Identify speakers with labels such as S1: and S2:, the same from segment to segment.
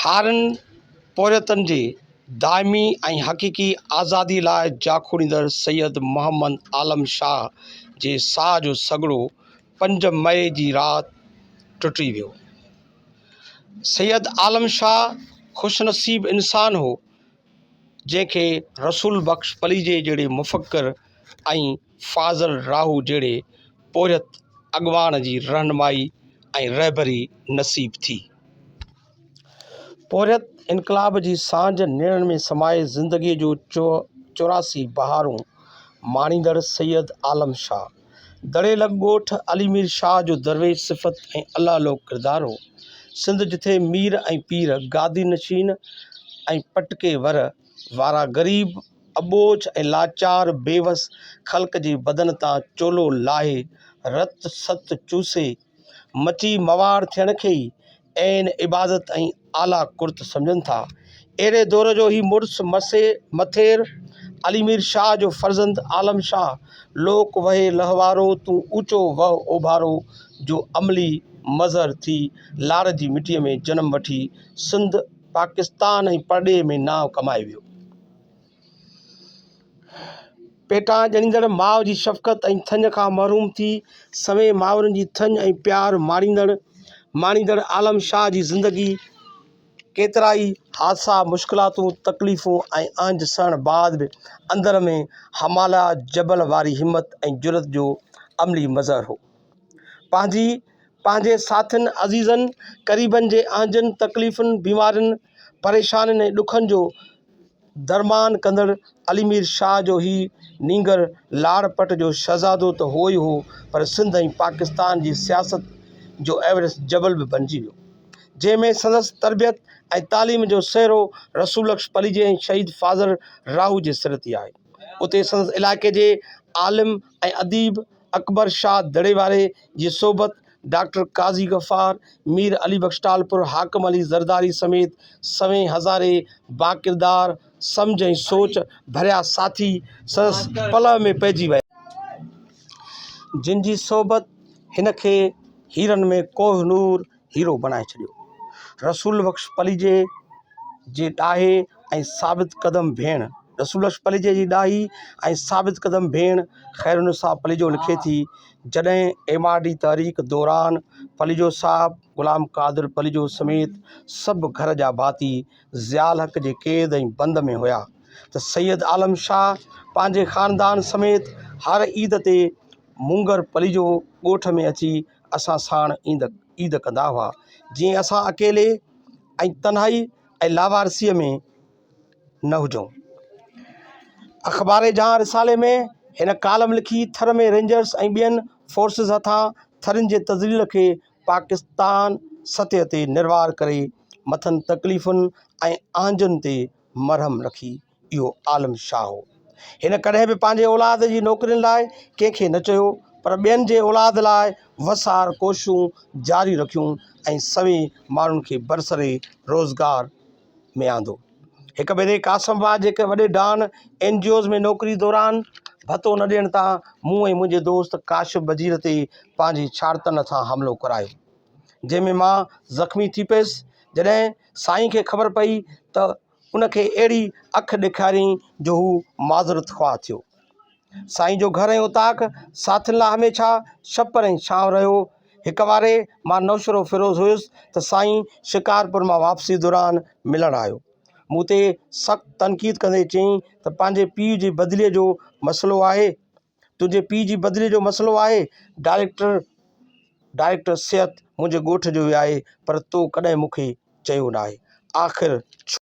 S1: هارين پورهيتن جي دائمي ۽ حقيقي آزادي لاء جاکوڙيندڙ سيد محمد عالم شاهه جي ساهه جو سڳڙو پنج مئي جي رات ٽٽي ويو. سيد عالم شاهه خوش نصيب انسان هو، جنهن کي رسول بخش پليجي جهڙي مفڪر ۽ فاضل راهو جهڙي پورهيت اڳواڻ جي رهنمائي ۽ رهبري نصيب ٿي. پورهيت انقلاب جي سانجهه نيڻن ۾ سمائي زندگيء جو 84 بهارون ماڻيندڙ سيد عالم شاهه دڙي لڳ ڳوٺ علي مير شاهه جو درويش صفت ۽ الله لوڪ ڪردار هو. سنڌ جٿي مير ۽ پير، گادي نشين ۽ پٽڪي ور وارا غريب، اٻوجهه ۽ لاچار بيوس خلق جي بدن تان چولو لاهي رت ست چوسي مچي مواڙ ٿيڻ کي ئي عين عبادت ۽ اعليٰ ڪرت سمجهن ٿا. اهڙي دور جو هي مڙس مسي مٿير علي مير شاهه جو فرزند عالم شاهه لوڪ وهي لهوارو تون اوچو وهه اوڀارو جو عملي مظهر ٿي لاڙ جي مٽيء ۾ جنم وٺي سنڌ، پاڪستان ۽ پرڏيهه ۾ نانء ڪمائي ويو. پيٽان ڄڻيندڙ ماء جي شفقت ۽ ٿڃ کان محروم ٿي سوين مائرن جي ٿڃ ۽ پيار ماڻيندڙ ماڻيندڙ عالم شاهه جي زندگي ڪيترائي حادثا، مشڪلاتون، تڪليفون ۽ اهنج سهڻ بعد به اندر ۾ هماليا جبل واري همت ۽ جرئت جو عملي مظهر هو. پنهنجي، پنهنجي ساٿين، عزيزن، قريبن جي اهنجن، تڪليفن، بيمارين، پريشانين ۽ ڏکن جو درمان ڪندڙ علي مير شاهه جو هي نينگر لاڙ پٽ جو شهزادو ته هو ئي هو پر سنڌ ۽ پاڪستان جي سياست جو ايورسٽ جبل به بنجي ويو. جنهن ۾ سندس تربيت ۽ تعليم جو سهرو رسول بخش پليجي ۽ شهيد فاضل راهو جي سر تي آهي. اتي سندس علائقي جي عالم ۽ اديب اڪبر شاهه دڙي واري جي صحبت ڊاڪٽر قاضي غفار، مير علي بخش ٽالپر، حاڪم علي زرداري سميت سوين هزارين باڪردار، سمجهه ۽ سوچ ڀريا ساٿي سندس پلئه ۾ پئجي ويا. جن جي صحبت هن کي هيرن ۾ ڪوهه نور هيرو بڻائي ڇڏيو. رسول بخش پليجي جي ڏاهي ۽ ثابت قدم ڀيڻ رسول بخش پليجي جي ڏاهي ۽ ثابت قدم ڀيڻ خيرالنساء پليجو لکي ٿي، جڏهن ايم آر ڊي تحريڪ دوران پليجو صاحب، غلام قادر پليجو سميت سڀ گهر جا ڀاتي ضياء الحق جي قيد ۽ بند ۾ هيا ته سيد عالم شاهه پنهنجي خاندان سميت هر عيد تي مونگر پليجو ڳوٺ ۾ اچي اسان ساڻ عيد ڪندا هئا جيئن اسان اڪيلي ۽ تنهائي ۽ لاوارثيء ۾ نه هجون. اخبار جهان رسالي ۾ هن ڪالم لکي ٿر ۾ رينجرز ۽ ٻين فورسز هٿان ٿرين جي تذليل کي پاڪستان سطح تي نروار ڪري مٿن تڪليفن ۽ اهنجن تي مرهم رکي اهو عالم شاهه هو. هن ڪڏهن به پنهنجي اولاد جي نوڪرين لاء ڪنهن کي نه چيو پر ٻين جي اولاد لاء وس آهر ڪوششون جاري رکيون ۽ سوين ماڻهن کي برسر روزگار ۾ آندو. هڪ ڀيري قاسم آباد جي هڪ وڏي ڊان اين جي اوز ۾ نوڪري دوران ڀتو نه ڏيڻ تان مون ۽ منهنجي دوست ڪاشف بجير تي پنهنجي ڇاڙتن هٿان حملو ڪرايو جنهن ۾ مان زخمي ٿي پيس جڏهن سائين کي خبر پئي ته ان کي اهڙي اک ڏيکاريائين جو هو معذرت خواهه ٿيو. سائين جو گهر ۽ اوطاق ساٿين لاء هميشه ڇپر ۽ ڇانو رهيو. هڪ واري مان نوشهروفيروز هيس ته سائين شڪارپور مان واپسي دوران ملڻ آيو. مون تي سخت تنقيد ڪندي چيائين ته پنهنجي پيء جي بدليء جو مسئلو آهي. تنهنجي پيء جي بدلي جو مسئلو آهي، ڊائريڪٽر ڊائريڪٽر صحت منهنجي ڳوٺ جو ئي آهي پر تو ڪڏهن مون کي چيو ناهي، آخر ڇو؟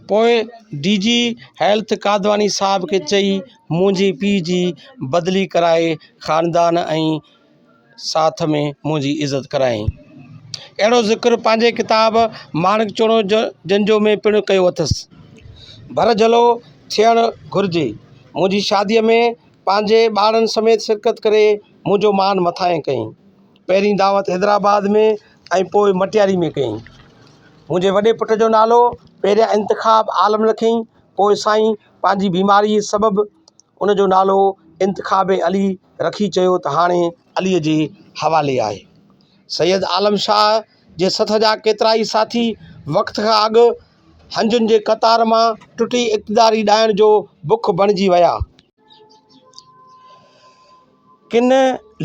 S1: پوء ڊي جي هيلٿ قادواني صاحب کي چئي منهنجي پيء جي بدلي ڪرائي خاندان ۽ ساٿ ۾ منهنجي عزت ڪرايائين. اهڙو ذڪر پنهنجي ڪتاب ماڻڪ چوڻو جنجو ۾ پڻ ڪيو اٿس. ڀرجهلو ٿيڻ گهرجي. منهنجي شاديء ۾ پنهنجي ٻارن سميت شرڪت ڪري منهنجو مان مٿانهين ڪيائين. پهرين دعوت حيدرآباد ۾ ۽ پوء مٽياري ۾ ڪيائين. منهنجي وڏي پٽ جو نالو پهريان انتخاب عالم رکيائين، پوء سائين پنهنجي بيماريء سبب ان جو نالو انتخاب علي رکي چيو ته هاڻي علي جي حوالي آهي. سيد عالم شاهه جي سٿ جا ڪيترائي ساٿي وقت کان اڳ هنجن جي قطار مان ٽٽي اقتداري ڏائڻ جو بک بڻجي ويا. ڪن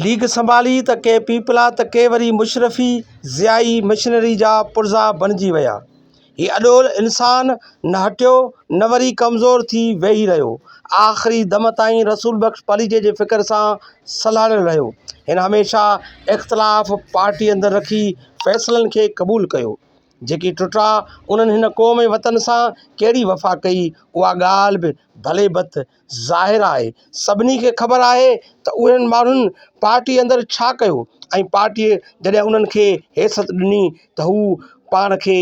S1: ليگ سنڀالي ته ڪي پيپلا ته ڪي وري مشرفي ضيائي مشنري جا پرزا بڻجي ويا. هي اڏول انسان نه هٽيو نه وري ڪمزور ٿي ويهي رهيو. آخري دم تائين رسول بخش پليجي جي فڪر سان سلهاڙيل رهيو. هن هميشه اختلاف پارٽي اندر رکي فيصلن کي قبول ڪيو. جيڪي ٽٽا انهن هن قوم ۽ وطن سان ڪهڙي وفا ڪئي اها ڳالهه به ڀلي ڀت ظاهر آهي. سڀني کي خبر آهي ته انهن ماڻهن پارٽي اندر ڇا ڪيو ۽ پارٽيء جڏهن انهن کي حيثيت ڏني ته هو پاڻ کي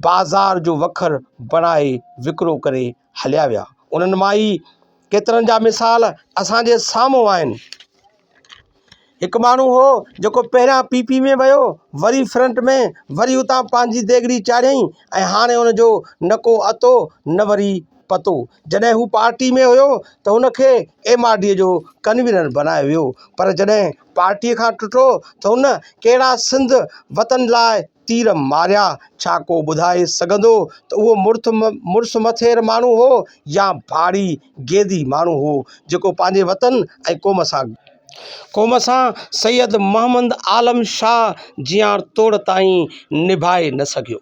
S1: بازار جو وکر بڻائي وڪرو ڪري هليا ويا. انهن مان ئي ڪيترن جا مثال اسان جي سامهون آهن. هڪ ماڻهو هو جيڪو پهريان پي پي ۾ ويو وري فرنٽ ۾ وري اتان پنهنجي ديڳڙي چاڙهيائين ۽ هاڻي ان جو نه ڪو اتو نه وري پتو. جڏهن هو پارٽي ۾ هيو ته هن کي ايم آر ڊي جو ڪنوينر بڻايو ويو پر جڏهن پارٽي کان ٽٽو ته هن ڪهڙا سنڌ وطن لاء تير ماريا، ڇا ڪو ٻڌائي سگهندو ته اهو مڙس مٿير ماڻهو هو يا ڀاڙي گيدي ماڻهو هو جيڪو پنهنجي وطن ۽ قوم سان سيد محمد عالم شاهه جيان توڙ تائين نڀائي نه سگهيو.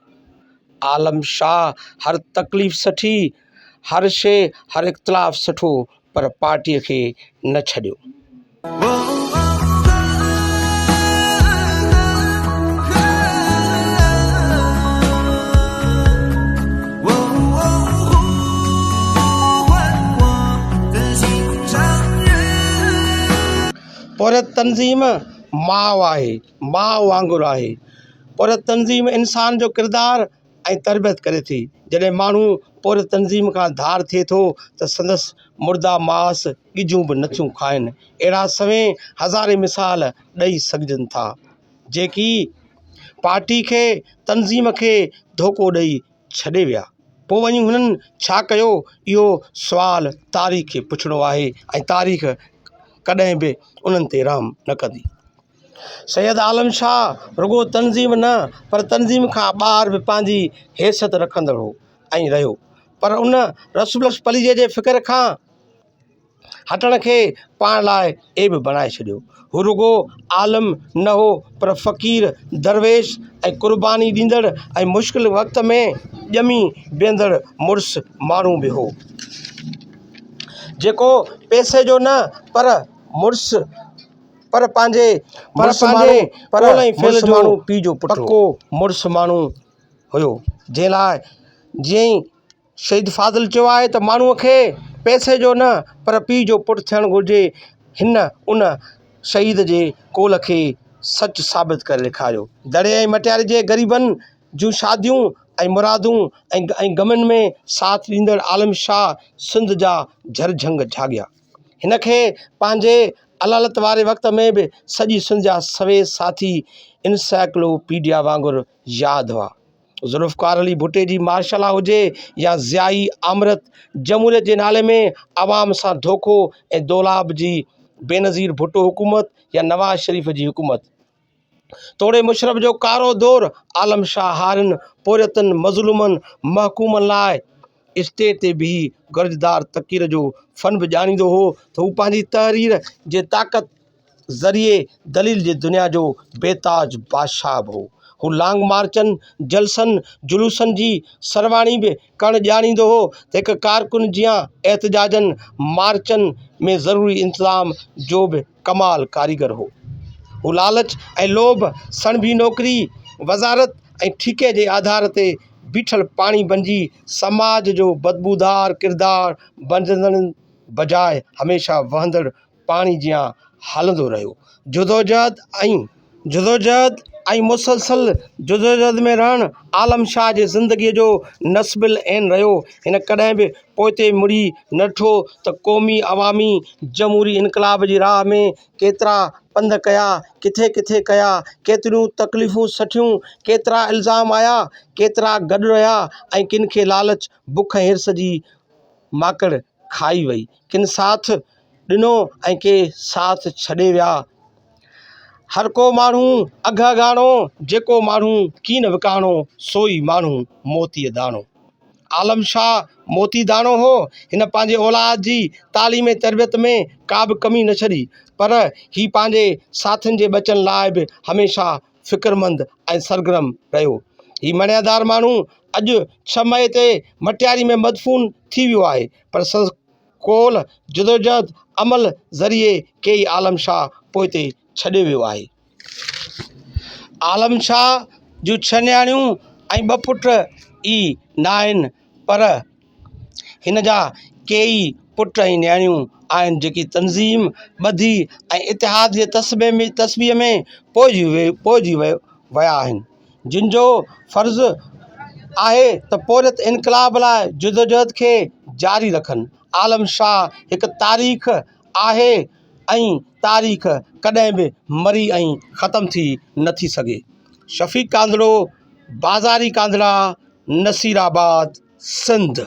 S1: عالم شاهه هر تڪليف سٺي، هر شيء هر اختلاف سٺو پر پارٽيء کي نه ڇڏيو. پورهيت تنظيم ماء آهي، ماء وانگر آهي. پورهيت تنظيم انسان جو ڪردار ۽ تربيت ڪري ٿي. جڏهن ماڻهو پورهيت تنظيم کان ڌار ٿئي ٿو ته سندس مرده ماس ڳجهون به نٿيون کائن. اهڙا سوين هزارين مثال ڏئي سگهجن ٿا. جيڪي پارٽي کي تنظيم کي ڌوڪو ڏئي ڇڏي ويا. پوء وڃي هنن ڇا ڪيو؟ اهو سوال تاريخ کي پڇڻو آهي ۽ تاريخ ڪڏهن به انهن تي رحم نه ڪندي. سيد عالم شاهه رڳو تنظيم نه پر تنظيم کان ٻاهر به پنهنجي حيثيت رکندڙ هو ۽ رهيو پر ان رسول بخش پليجي جي فڪر کان هٽڻ کي پاڻ لاء عيب بڻائي ڇڏيو. هو رڳو عالم نه هو پر فقير، درويش ۽ قرباني ڏيندڙ ۽ مشڪل وقت ۾ ڄمي بيهندڙ مڙس ماڻهو به هو. جيڪو پئسي جو نه پر مڙس پر پنهنجي مڙس ماڻهو قول ۽ فعل جو پيء جو پٽ پڪو مڙس ماڻهو هيو جنهن لاء جيئن ئي شهيد فاضل چيو آهي ته ماڻهوء کي پئسي جو نه پر پيء جو پٽ ٿيڻ گهرجي هن ان شهيد جي قول کي سچ ثابت ڪري ڏيکاريو. دڙي ۽ مٽياري جي غريبن جون شاديون ۽ مرادون ۽ غمن ۾ ساٿ ڏيندڙ عالم شاهه سنڌ جا جهرجهنگ جهاڳيا. هن کي پنهنجي علالت واري وقت ۾ به سڄي سنڌ جا سوين ساٿي انسائيڪلو پيڊيا وانگر ياد هئا. ذوالفقار علي ڀٽي جي مارشلا هجي يا ضيائي آمريت، جمهوريت جي نالي ۾ عوام سان ڌوڪو ۽ دولاب جي بينظير ڀٽو حڪومت يا نواز شريف جي حڪومت توڙي مشرف جو ڪارو دور عالم شاهه هارين، پورهيتن، مظلومن، محڪومن لاء اسٽيج تي بيهي گرجدار تقرير جو فن به ڄاڻيندو هو ته هو پنهنجي تحرير جي طاقت ذريعي دليل جي دنيا جو بي تاج بادشاهه به هو. هو لانگ مارچن، جلسن، جلوسن جي سرواڻي به ڪرڻ ڄاڻيندو هو ته هڪ ڪارڪن جيان احتجاجن مارچن ۾ ضروري انتظام جو به ڪمال ڪاريگر هو. هو لالچ ۽ لوڀ، سڻڀي نوڪري، وزارت ۽ ٺيڪي جي آڌار تي بيٺل پاڻي بنجي سماج جو بدبودار ڪردار بنجڻ بجاء هميشه وهندڙ پاڻي جيان هلندو رهيو. جدوجهد ۽ جدوجهد ۽ مسلسل جدوجهد ۾ رهڻ عالم شاهه جي زندگيء جو نصب العين رهيو. هن ڪڏهن به پوئتي مڙي نه ڏٺو ته قومي، عوامي، جمهوري انقلاب جي راهه ۾ ڪيترا پنڌ ڪيا، ڪٿي ڪٿي ڪيا، ڪيتريون تڪليفون سٺيون، ڪيترا الزام آيا، ڪيترا گڏ رهيا ۽ ڪن کي لالچ، بک ۽ حرص جي ماڪڙ کائي وئي، ڪن ساٿ ڏنو ۽ ڪي ساٿ ڇڏي ويا. هر ڪو ماڻهو اگهه اگهاڻو، جيڪو ماڻهو ڪين وڪاڻو، سو ئي ماڻهو موتيء داڻو. عالم شاهه موتي داڻو هو. هن پنهنجي اولاد جي تعليم ۽ تربيت ۾ ڪا به ڪمي نه ڇڏي، پر هي پنهنجي ساٿين جي ٻچن لاء به هميشه فڪرمند ۽ سرگرم رهيو. هي مڻيادار ماڻهو اڄ ڇهه مئي تي مٽياري ۾ مدفون ٿي ويو آهي، پر سندس قول، جدوجهد، عمل ذريعي ڪيئي عالم شاهه پوئتي ڇڏي ويو آهي. عالم شاهه جون ڇهه نياڻيون ۽ ٻه پٽ ئي ناهن پر هن جا ڪيئي پٽ ۽ نياڻيون آهن جيڪي تنظيم، ٻڌي ۽ اتحاد جي تسبيح ۾ پوئجي ويا آهن جن جو فرض آهي ته پورهيت انقلاب لاء جدوجهد کي جاري رکن. عالم شاهه هڪ تاريخ آهي ۽ تاريخ ڪڏهن به مري ۽ ختم ٿي نٿي سگهي. شفيق ڪانڌڙو، بازاري ڪانڌڙا، نصيرآباد، سنڌ.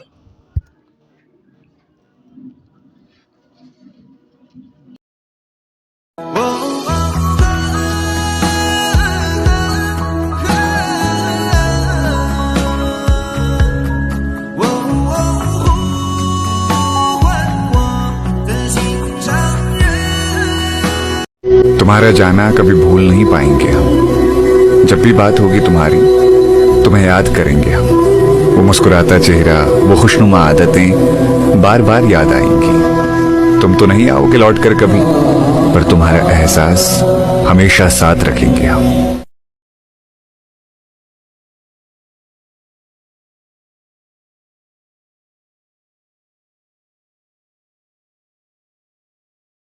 S2: तुम्हारा जाना कभी भूल नहीं पाएंगे हम जब भी बात होगी तुम्हारी तुम्हें याद करेंगे हम वो मुस्कुराता चेहरा वो खुशनुमा आदतें बार बार याद आएंगी तुम तो नहीं आओगे लौट कर कभी पर तुम्हारा एहसास हमेशा साथ रखेंगे हम।